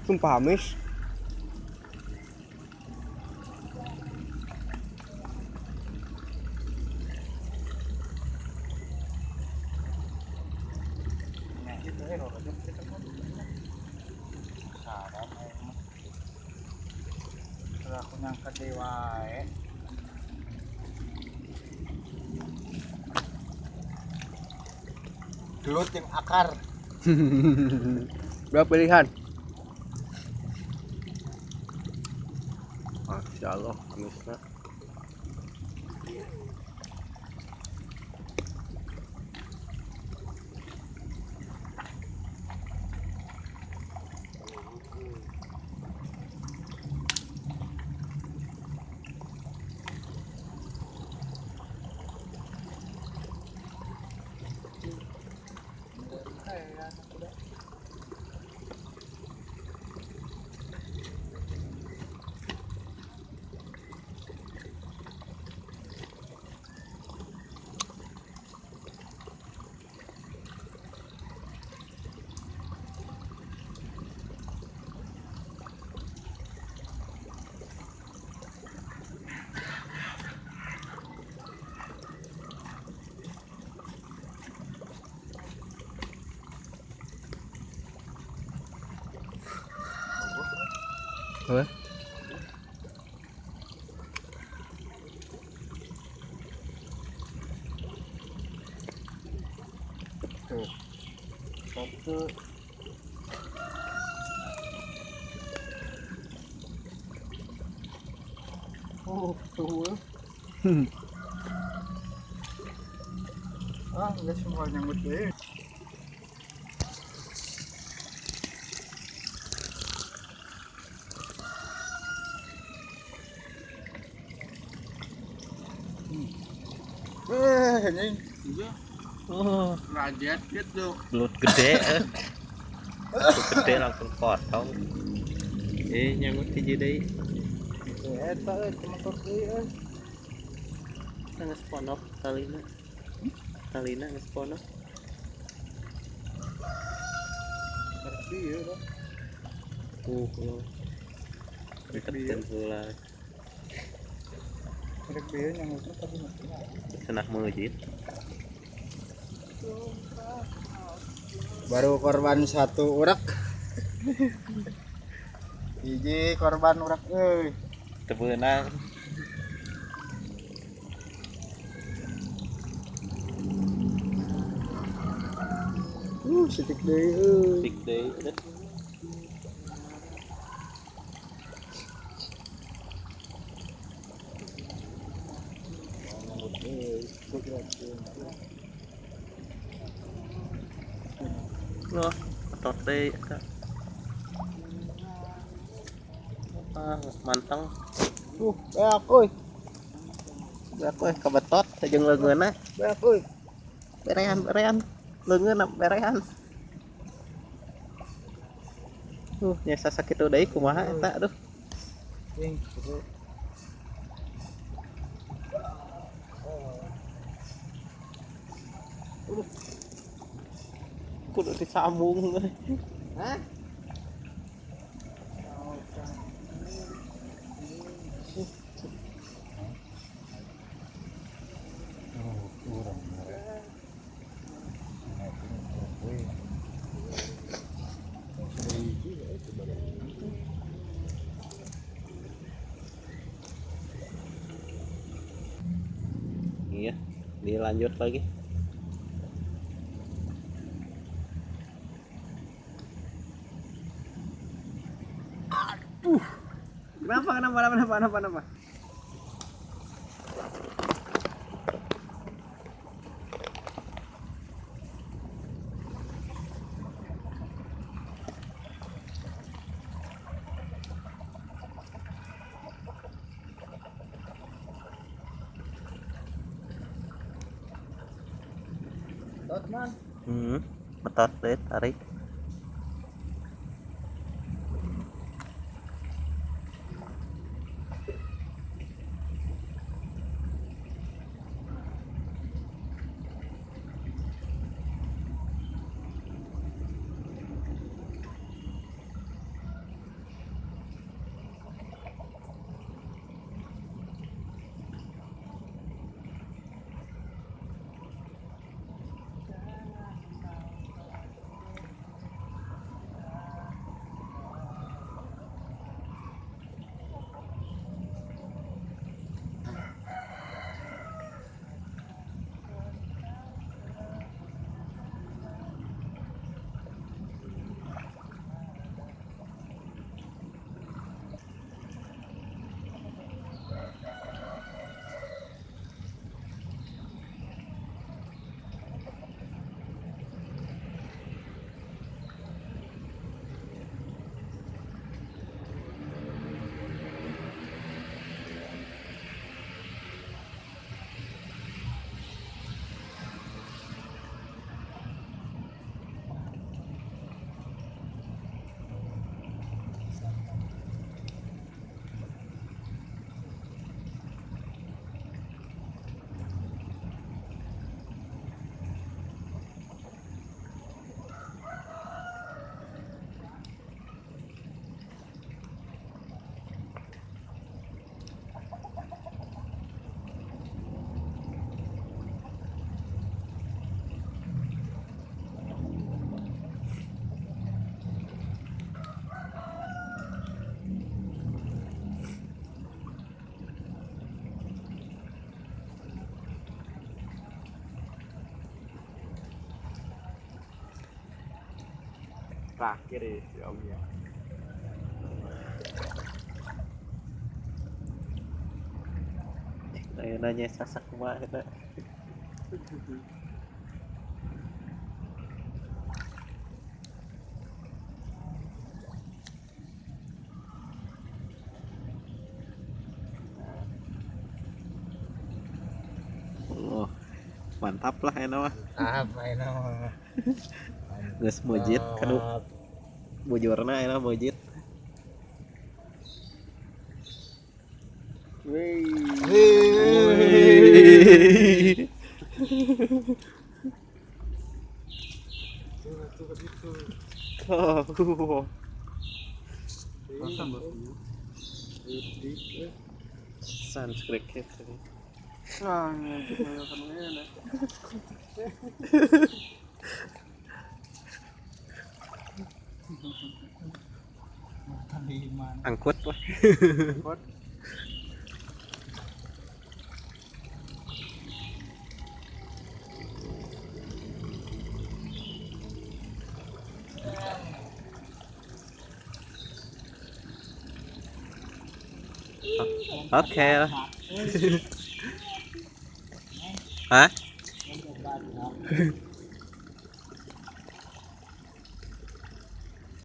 Sumpah amis. Aku nyangka dewa gelut yang akar. Berapa pilihan? Masya Allah, amisnya. Apa? Tuh. Satu. Oh, tuh. Ah, enggak semua nyambut deh. Ini oh, rajet gitu. Belut gede, Belut gede langsung potong. Nyangkut hiji deui. Eta cuma deui euy. Geus ponok talina. Talina geus ponok. Berarti ieu dah. Ditekan heula. Rek bieu nyangkutna tadi mah. Senah meujit. Baru korban satu urak. Hiji korban urak euy. Teu beunang. Sitik deui euy. Sitik deui. Loh, betot deui eta. Ah, geus manteng. Beak euy. Beak euy kabetot jeung leungeunna. Beak euy. Berean, berean. Leungeunna berean. Nya sakitu deui kumaha eta aduh. Ting, Kudu disambung. Hah? Iya, dilanjut lagi. Aduh. Kenapa? Betot, man. Betot deh, tarik. Terakhir ya si Om ya. Ayo nanya sasak kumaha eta. Oh, mantap lah enak mah. Mantap enak mah. Geus mujid kanu bujurna enak mujid. Wih. Oh. Sanskrit gitu. Nah, ini. Angkut lah. Angkut. Oke lah. Hah?